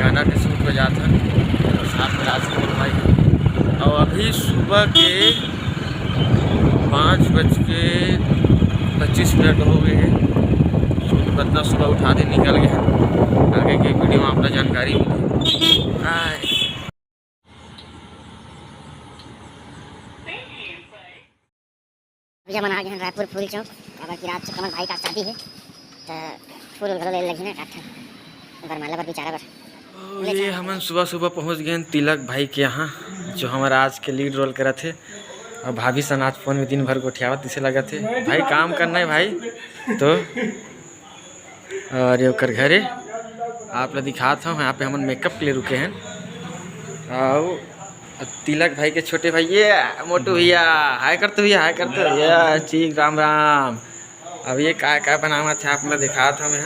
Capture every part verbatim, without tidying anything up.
गाना के शूट हो जात है, साथ में राजकमल भाई। और अभी सुबह के पाँच बज के पच्चीस मिनट हो गए हैं। शूट कतना सुबह उठा दे निकल गए हैं। आगे के वीडियो में आप ला जानकारी मिली। हाय। भैया मन आ गए हैं रायपुर फूल चौक, काबर कि रात से कमल भाई का शादी है, तो फूल उल घलो ले लगी ना काठा वरमाला बर बेचारा बर। और ये हमन सुबह सुबह पहुंच गए हैं तिलक भाई के यहाँ, जो हमारा आज के लीड रोल करत है। और भाभी सन आज फोन में दिन भर गोठियावत इसे लगत है। भाई काम करना है भाई, तो और ये ओकर घरे आप ला दिखात हूँ। यहाँ पे हमन मेकअप के लिए रुके हैं। और तिलक भाई के छोटे भाई, ये मोटू भैया, हाय कर तू भैया, हाय कर तू भैया, ठीक राम राम। अब ये का का बनावत है आप ला दिखात हूँ मैं।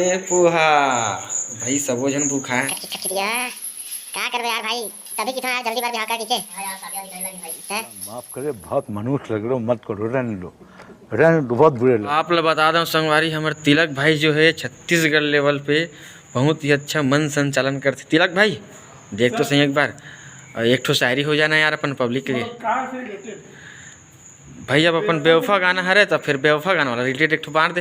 ये पोहा भाई सबो झन भूखा है। का करबे यार भाई, तभी कितना यार जल्दी बार बिहाव कर के। हैं? माफ करे, बहुत मनुष्य लग रहे हो, मत करो, रहने दो, रहने दो, बहुत बुरे लोग। आप ला बता दो संगवारी, हमर तिलक भाई जो है छत्तीसगढ़ लेवल पे बहुत ही अच्छा मन संचालन करते। तिलक भाई देख तो सही एक बार, और एक ठो शायरी हो जाना यार अपन पब्लिक के लिए। कहाँ से रिलेटेड? भाई अब अपन बेवफा गाना हरे तो फिर बेवफा गाना वाला रिलेटेड एक ठो बांट दे।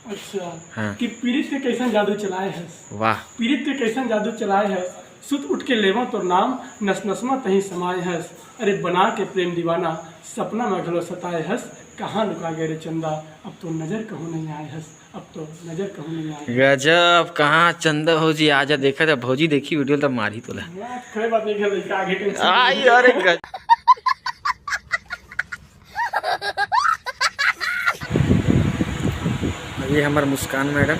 अच्छा। हाँ। कि पीरित के कैसन जादू चलाए हस। वाह। पीरित के कैसन जादू चलाए हस, सुत उठ के लेवा तोर नाम, नस नस मा तहीं समाए हस। अरे बना के प्रेम दीवाना, सपना में घलो सताए हस, कहाँ लुका गए रे चंदा, अब तो नजर कहूँ नहीं आए हस, अब तो नजर कहूँ नहीं आए। गजब, कहाँ चंदा भौजी, आजा देखा जा भौजी, देखी वीडियो तब मारी तोला। खड़े बात नहीं कर, लड़का आगे टेंशन। आई अरे गजब। ये हमर मुस्कान मैडम,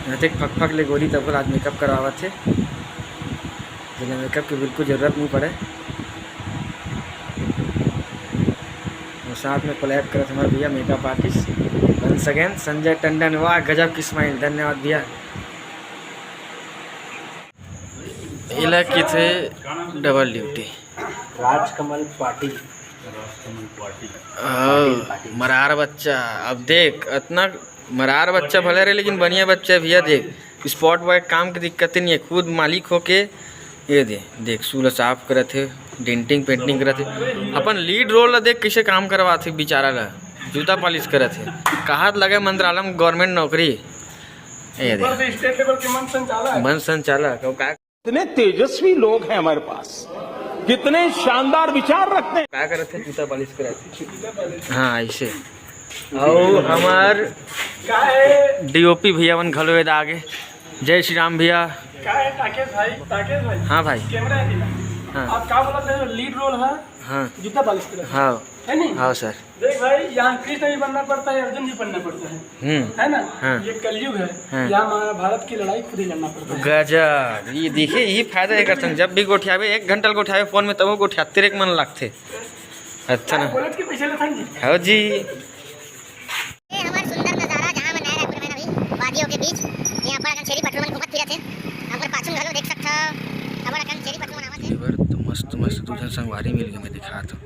यहाँ तक फक फक ले गोरी तब आज मेकअप करवावत है, जेला मेकअप की बिल्कुल जरूरत नहीं पड़े। और साथ में कोलैब करत हमारे भैया मेकअप आर्टिस्ट वंस अगेन संजय टंडन। वाह गजब की स्माइल, धन्यवाद भैया। इला किथे डबल ड्यूटी। राजकमल पाटिल। हाँ, मरार बच्चा। अब देख, इतना मरार बच्चा भले रहे, लेकिन बढ़िया बच्चा है भैया। देख, स्पॉट बॉय काम के दिक्कत ही नहीं है, खुद मालिक होके ये दे, देख, शू ला साफ करत है, डेंटिंग पेंटिंग करत है। अपन लीड रोल ला देख, कैसे काम करवात है बेचारा ला, जूता पॉलिश करत है। कहात लगे मंत्रालय में गवर्नमेंट नौकरी। ये दे। ऊपर से स्टेट लेवल के मन संचालक। मन संचालक, अब का इतने तेजस्वी लोग हैं हमारे पास, कितने शानदार विचार रखते हैं। का करत है? जूता पॉलिश करत है। हाँ, ऐसे। और हमार डीओपी भैया मन घलो एदा आगे। जय श्री राम भैया। का है ताकेश भाई? ताकेश भाई। हाँ भाई। कैमरा है ना? हाँ। आप का बोलत रहे हो? लीड रोल है। हाँ। जूता पॉलिश करत है। हाँ। है नहीं? हाँ सर। देख भाई, यहाँ कृष्ण भी बनना पड़ता है, अर्जुन भी बनना पड़ता है, हम्म। है ना? हाँ। ये कलयुग है, हाँ। यहाँ महाभारत की लड़ाई खुद ही लड़ना पड़ता है। गजब, ये देखिए, यही फायदा है करसन। जब भी गोठियावे, एक घंटा गोठियावे फोन में, तब वो गोठियाते रे मन लगथे। अच्छा ना? बोलत के पैसे लेथन जी। हाँ जी। ये हमार सुंदर नजारा, जहाँ मैं नया रायपुर में ना भी वादियों के बीच, यहाँ पर अगर छेरी पठरू मन घूमत फिरत है, हमर पाछू घलो देख सकथव, हमर अगर छेरी पठरू मन आवत है। ये बार तो मस्त मस्त दू झन संगवारी मिल गए, मैं दिखात हूँ।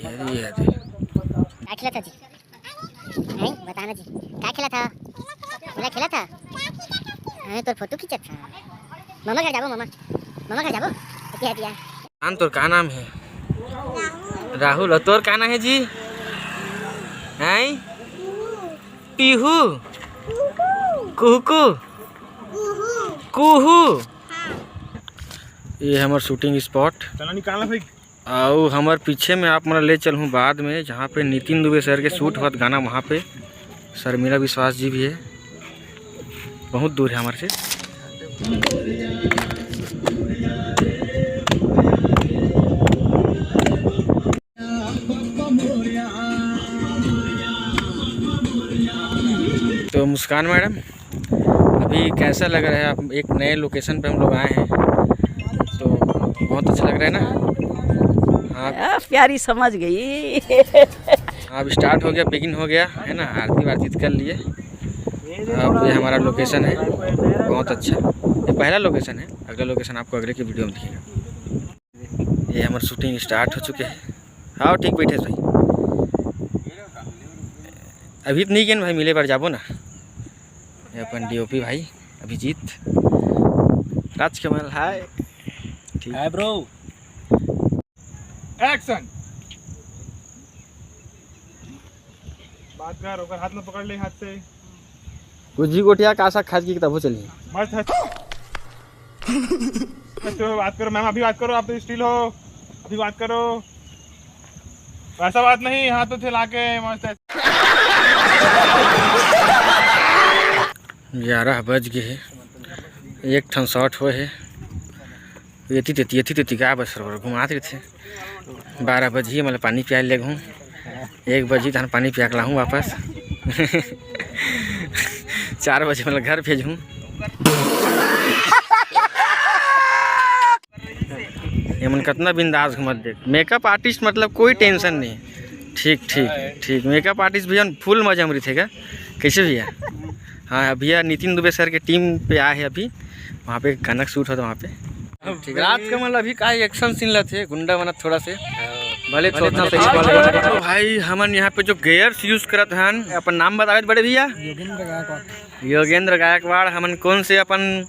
ये दे, ये दे। का खेलत हव जी? नहीं, बता ना जी। का खेलत हव? पूरा खेलत हव? हाँ, तोर फोटो खींचत हव। मामा घर जाबो, मामा। मामा घर जाबो? दिया, दिया। आन, तोर का नाम है? राहुल। और तोर का नाम है जी? हैं? पीहू? कुहू? कुहू? ये हमर शूटिंग स्पॉट। चला निकालना भाई। अउ हमर पीछे में आप मन ले चलहूँ बाद में, जहाँ पे नितिन दुबे सर के शूट होत गाना, वहाँ पे शर्मिला विश्वास जी भी है, बहुत दूर है हमारे से। तो मुस्कान मैडम, अभी कैसा लग रहा है? आप एक नए लोकेशन पे हम लोग आए हैं, तो बहुत अच्छा लग रहा है ना? हाँ। आ, प्यारी समझ गई। अब स्टार्ट हो गया, बिगिन हो गया है ना, आरती वारती कर लिए। अब ये हमारा लोकेशन है, बहुत अच्छा। ये पहला लोकेशन है, अगला लोकेशन आपको अगले की वीडियो में दिखेगा। ये हमार शूटिंग स्टार्ट हो चुके है। हाँ ठीक बैठे भाई, अभी तो नहीं गए भाई, मिले बार जाबो ना। ये अपन डीओपी भाई। अभिजीत, राजकमल, हाय। ठीक। Hi bro. एक्शन। बात कर, ओकर हाथ में पकड़ ले, हाथ से। कुछ भी गोठिया का साग खाए के तभो चली। मस्त है। मस्त हो, बात करो मैम, अभी बात करो, आप तो स्टिल हो, अभी बात करो। वैसा बात नहीं, हाथ तो चला के मस्त है। ग्यारह बज गए हे, एक ठन शॉट होए हे। एती तेती, एती तेती का बस बरोबर घुमात रहिथे। बारह बजही, मतलब पानी पियाए लेगहूँ। एक बजही, तहन पानी पिया के लाहूँ वापस। चार बजे, मतलब घर भेजहूँ। ये मन कितना बिंदास घूमत देख। मेकअप आर्टिस्ट मतलब कोई टेंशन नहीं। ठीक, ठीक, ठीक। मेकअप आर्टिस्ट भैया फुल मजा में रहिथे का? कैसे भैया? हाँ भैया, नितिन दुबे सर के टीम पे आए हैं अभी, वहाँ पे गाना शूट होता वहाँ पे। ठीक, राजकमल अभी का एक्शन सीन लेथे, गुंडा बनत थोड़ा से, भले थोड़ा सा। तो भाई, हमन यहाँ पे जो गेयर्स यूज करत हन, अपन नाम बतावे तो बड़े भैया। योगेंद्र गायकवाड़। योगेंद्र गायकवाड़। हमन कौन से अपन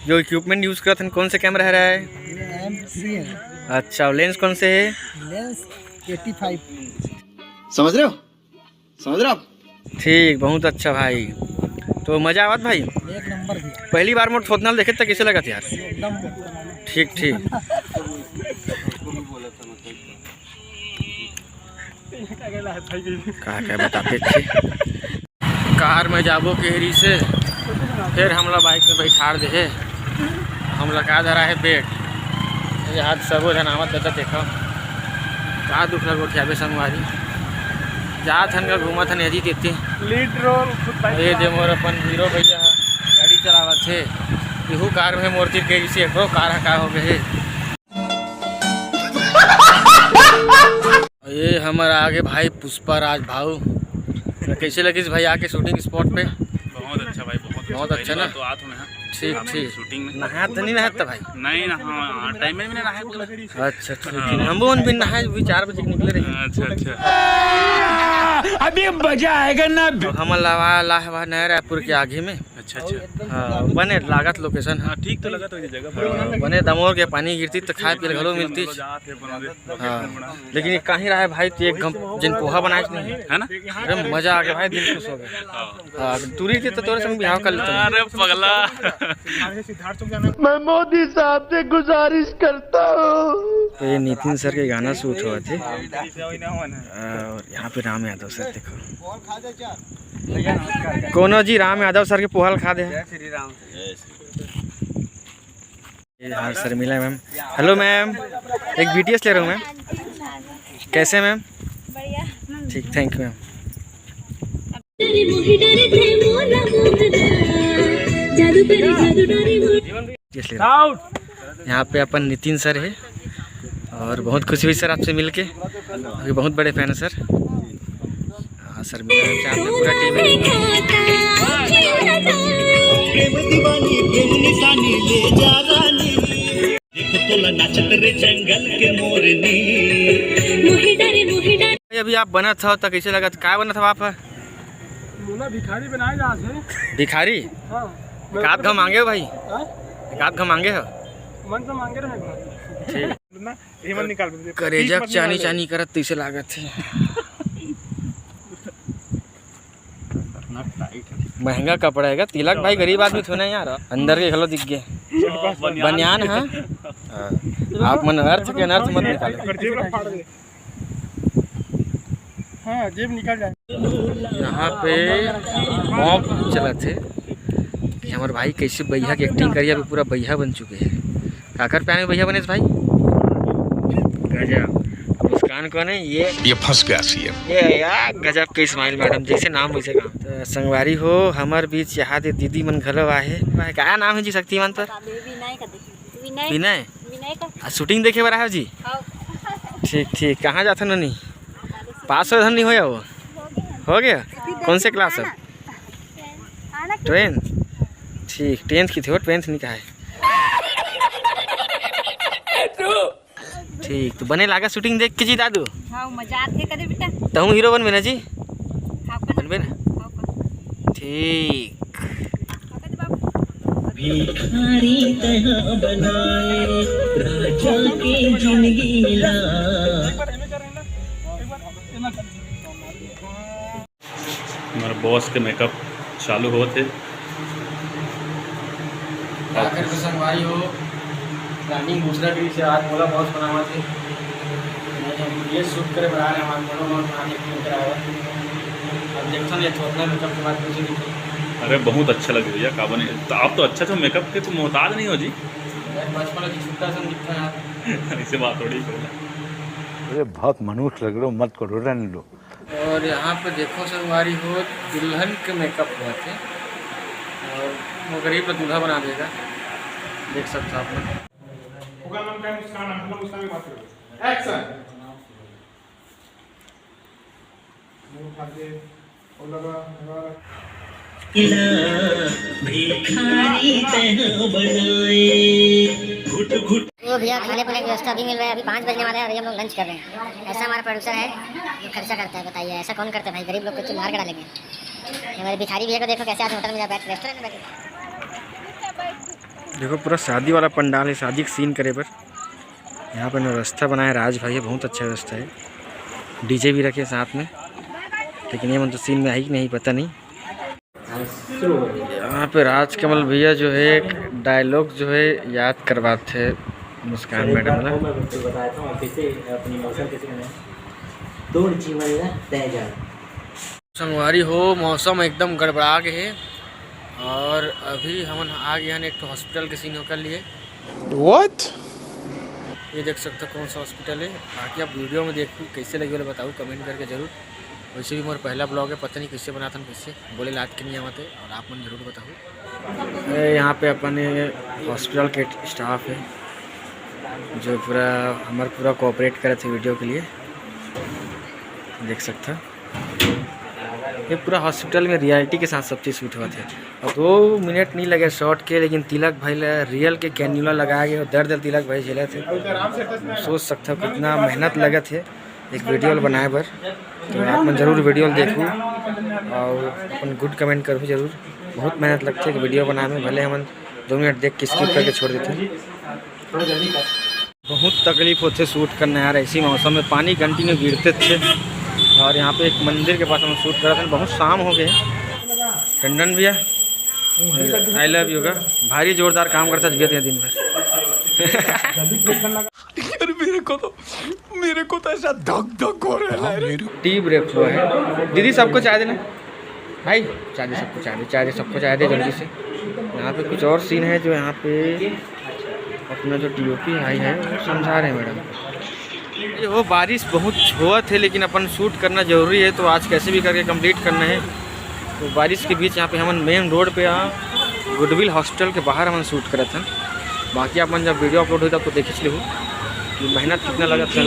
जो इक्विपमेंट यूज करत हन, कौन से कैमरा हरे? ये एम थ्री है। अच्छा, और लेंस कौन से है? Lens eighty five. समझ रहे हो? समझ रहे हो आप? ठीक, बहुत अच्छा भाई। तो मजा आवत भाई? एक नंबर भैया। पहली बार मोर थोथना ल देखे त कैसे लगत यार? एकदम। ठीक, ठीक। का का बताते थे? कार में जाबो केहरी से, फिर हमला बाइक में बैठार दे हे। हमला का धरा है बेड। ये हाथ सबो झन आवत ददा देखो। का दुख ल गोठियाबे संगवारी। जात हन का घूमत हन यदि तेती। लीड रोल खुद भाई। ये दे मोर अपन हीरो भैया ह, गाड़ी चलावत हे। इहू कार में मोर तीर केहरी से एकरो कार ह का हो गए हे। ये हमर आगे भाई पुष्पा राज भाऊ। कैसे लगिस भाई आके शूटिंग स्पॉट पे? बहुत अच्छा भाई, बहुत बहुत अच्छा। अच्छा पहली ना? बार तो आत हूँ मैं यहाँ। ठीक, आपकी ठीक। शूटिंग में। नहाया तो नहीं नहाया था भाई? नहीं ना, हाँ, टाइम में भी नहीं नहाया पूरा। अच्छा, ठीक, ठीक। हम भी नहाए, भी चार बजे के निकले रहे। अच्छा, अच्छा। अभी मजा आएगा ना। तो हम लावा, लाहवा नया रायपुर के आगे में। अच्छा, अच्छा। हाँ, बने लागत लोकेशन है। हाँ, ठीक तो लगा तो ये जगह। हाँ, बने दमोर के पानी गिरती तो खाए पिए घलो मिलती। हाँ, लेकिन ये कहीं रहा है भाई, तो एक घम-, जिन पोहा बनाए नहीं है ना? अरे मजा आ गया भाई, दिल खुश हो गया। हाँ। हाँ, दूरी थी तो तोरे संग बिहाव कर लेते हैं। अरे पगला। मैं मोदी साहब से गुजारिश करता हूँ। तो ये नितिन सर के गाना शूट हुआ थे। और यहाँ पे राम यादव सर देखो। कोनो जी राम यादव सर के पोहा ल खा दे। जय श्री राम। ये हाँ, शर्मिला मैम। हेलो मैम, एक बीटीएस ले रहा हूँ मैम। कैसे मैम? बढ़िया। ठीक, थैंक यू मैम। बीटीएस ले रहा हूँ। यहाँ पे अपन नितिन सर है और बहुत खुशी हुई सर आपसे मिलके, आपके बहुत बड़े फैन है सर। हाँ सर, मेरा चार पूरा टीम है। प्रेम दीवानी, प्रेम निशानी, ले जा रानी। देखो तोला नाचत रे जंगल के मोरनी। भाई, अभी आप बनत हो तो कैसे लगत, काय बनत हो आप? मोला भिखारी बनाए जात हे। भिखारी? हाँ। एक आध घा मांगे हो भाई? हाँ? एक आध घा मांगे हो? मन तो मांगे रहे भाई। ठीक। ना, ये मन निकाल दे। करेजा पीस मत चानी निकाल दे। चानी करत तैसे लागत हे। महंगा कपड़ा है का? तिलक भाई गरीब आदमी थोड़ा यार, अंदर के घलो दिख गए। बनियान। बनियान है। हाँ। आप मन अर्थ के अनर्थ मत निकालो। कर जेब ला फाड़ दे। हाँ, जेब निकल जाए। यहाँ पे मॉब चलत हे कि हमर भाई कैसे बइहा के एक्टिंग करिया, अभी पूरा बइहा बन चुके हैं। काकर प्यार में बइहा बने भाई? गजब। मुस्कान कौन है? ये ये फंस गया सीएम। ये यार गजब के स्माइल मैडम, जैसे नाम वैसे काम। तो संगवारी हो, हमर बीच यहाँ दे दीदी मन घलो आहे। का नाम है जी शक्तिमान पर? विनय का देखिए। विनय। विनय? विनय का। आ, शूटिंग देखे बर आए हो जी? हाँ। ठीक, ठीक। कहाँ जाथन ननी? पास हो धन नहीं होया वो? हो गया? कौन से क्लास है? टेंथ। ठीक, टेंथ की थी वो, ट्वेल्थ नहीं कहा है। ठीक, तो बने लागा शूटिंग देख के जी दादू? हाँ, मजा आथे कदे बेटा। तहूँ हीरो बनबे ना जी? हाँ, बनबे ना? हाँ, ठीक। हाँ, कदे बाबू? भिखारी तैं बनाए राजा के जिंदगी ला। हमारे बॉस के मेकअप चालू होत हे। आखिर तो संगवारी हो, प्लानिंग दूसरा भी से आज बोला बॉस बनावा थे। ये शूट करे बना रहे हमारे बोलो बॉस बना के फिल्म करावा। अब देखता नहीं तो अपना मेकअप के बाद कैसे दिखे। अरे बहुत अच्छा लगे भैया, का बने। तो आप तो अच्छा था मेकअप के, तो मोहताज नहीं हो जी। बचपन की छुट्टा सन दिखता है। ऐसे बात थोड़ी बोला। अरे बहुत मनुष्य लग रहे हो, मत करो, रहने दो। और यहाँ पे देखो संगवारी हो, दुल्हन के मेकअप हुआ थे और वो गरीब का दूल्हा बना देगा, देख सकते हो आप लोग। ओकर नाम क्या है? मुस्कान, हम लोग मुस्कान की बात करेंगे। एक्शन। मुंह उठा के और लगा, लगा। भिखारी तैं बनाए घुट घुट। तो भैया, खाने पीने की व्यवस्था अभी मिल रहा है, अभी पाँच बजने वाला है और अभी हम लोग लंच कर रहे हैं। ऐसा हमारा प्रोड्यूसर है जो खर्चा करता है, बताइए ऐसा कौन करता है भाई, गरीब लोग को तो मार के डालेंगे। ये हमारे भिखारी भैया को देखो कैसे आज होटल में जा बैठ, रेस्टोरेंट में बैठे। देखो पूरा शादी वाला पंडाल है, शादी का सीन करे बर। यहाँ पे व्यवस्था बनाए राज भाई, बहुत अच्छा व्यवस्था है। डीजे भी रखे साथ में, लेकिन ये मन तो सीन में आई कि नहीं पता नहीं। यहाँ पे राजकमल भैया जो है एक डायलॉग जो है याद करवाते हैं मुस्कान मैडम ला। मैं बिल्कुल बताता हूँ कैसे अपनी इमोशन कैसे बनाए। तोड़ जीवन ला तय जान। संगवारी हो, मौसम एकदम गड़बड़ा गए है और अभी हमन आ गए हैं एक ठो हॉस्पिटल के सीन होकर लिए। What? ये देख सकते हो कौन सा हॉस्पिटल है। बाकी आप वीडियो में देखो कैसे लगे वाले बताओ कमेंट करके जरूर। वैसे भी मोर पहला ब्लॉग है, पता नहीं कैसे बनाता हूँ, कैसे बोले लात के नहीं आवत है और आप मन जरूर बताओ। ये यहाँ पे अपन ये हॉस्पिटल के स्टाफ है जो पूरा हमारे पूरा कोऑपरेट करे थे वीडियो के लिए, देख सकते हो। ये पूरा हॉस्पिटल में रियलिटी के साथ सब चीज़ शूट हुआ थे। और दो मिनट नहीं लगे शॉट के, लेकिन तिलक भाई ला रियल के कैन्यूला लगा के दर्द तिलक भाई झेले थे। सोच सकते हो कितना मेहनत लगे थे एक वीडियो बनाए बर। तो आप मन जरूर वीडियो देखू और अपन गुड कमेंट करू जरूर। बहुत मेहनत लगते एक वीडियो बनाए में, भले हमन दो मिनट देख के स्किप करके छोड़ देते हैं। बहुत तकलीफ होते शूट करना यार, ऐसी मौसम में पानी कंटिन्यू गिरते थे। और यहाँ पे एक मंदिर के पास हम शूट कर रहे थे, बहुत शाम हो गए। टंडन भैया, आई लव यू का भारी जोरदार काम करता भैया दिन भर। यार मेरे को तो, मेरे को तो ऐसा धक धक हो रहा है। टी ब्रेक हुआ है दीदी, सबको चाय देना। भाई, चाय दे सबको, चाय दे, चाय दे सबको, चाय दे जल्दी से। यहाँ पे कुछ और सीन है जो यहाँ पे अपना जो टीओपी भाई है वो समझा रहे हैं मैडम। ये हो बारिश बहुत होत है, लेकिन अपन शूट करना जरूरी है, तो आज कैसे भी करके कंप्लीट करना है। तो बारिश के बीच यहाँ पे हमन मेन रोड पे आ गुडविल हॉस्टल के बाहर हमन शूट करत हन। बाकी अपन जब वीडियो अपलोड होई तब तो देखिच लेहू कि मेहनत कितना लगत है।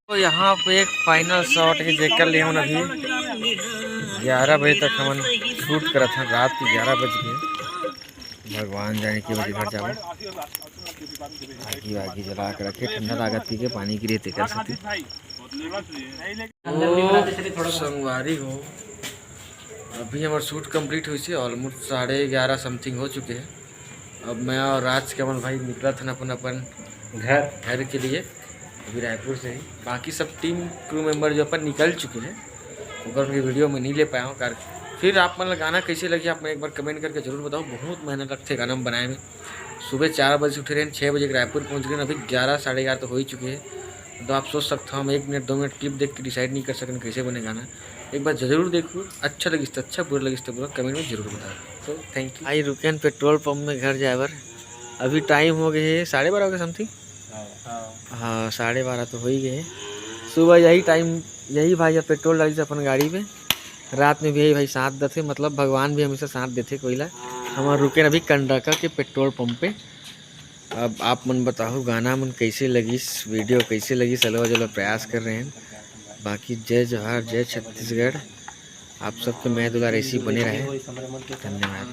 तो यहाँ पे एक फाइनल शॉट है जेकर लिए हमन अभी ग्यारह बजे तक हमन शूट करत हन, रात के ग्यारह बज गए। भगवान जाने के बजे घर जाबो। आगी वागी जला के रखे, ठंडा लागत पी के, पानी गिरे तेकर सेती। ओ संगवारी हो, अभी हमार शूट कंप्लीट हुई से, ऑलमोस्ट साढ़े ग्यारह समथिंग हो चुके हैं। अब मैं और राजकमल भाई निकलत हन अपन अपन घर घर के लिए अभी रायपुर से ही। बाकी सब टीम क्रू मेंबर जो अपन निकल चुके हैं, ओकर उनके वीडियो में नहीं ले पाया हूँ कार। फिर आप मन ला गाना कैसे लगे, आप मन एक बार कमेंट करके जरूर बताओ। बहुत मेहनत लगते गाना में बनाए में। सुबह चार बजे से उठे रहे, छः बजे के रायपुर पहुँच गए, अभी ग्यारह साढ़े ग्यारह तो हो ही चुके हैं। तो आप सोच सकते हो हम एक मिनट दो मिनट क्लिप देख के डिसाइड नहीं कर सकते कैसे बने गाना। एक बार जरूर देखो, अच्छा लगिस तो अच्छा, बुरा लगिस तो बुरा, कमेंट में जरूर बताओ। तो थैंक यू। भाई रुके हन पेट्रोल पंप में घर जाए बर, अभी टाइम हो गए है साढ़े बारह के समथिंग। हाँ, साढ़े बारह तो हो ही गए। सुबह यही टाइम, यही भाई अब पेट्रोल डालिस अपन गाड़ी में। रात में भी यही भाई साथ देथे, मतलब भगवान भी हमेशा साथ देथे कोई ला। हमन रुके अभी कंडका के पेट्रोल पंप पे। अब आप मन बताहू गाना मन कैसे लगिस, वीडियो कैसे लगिस, अलवा जलवा प्रयास कर रहे हैं। बाकी जय जोहार, जय छत्तीसगढ़, आप सबके मया दुलार ऐसे ही बने रहे। धन्यवाद।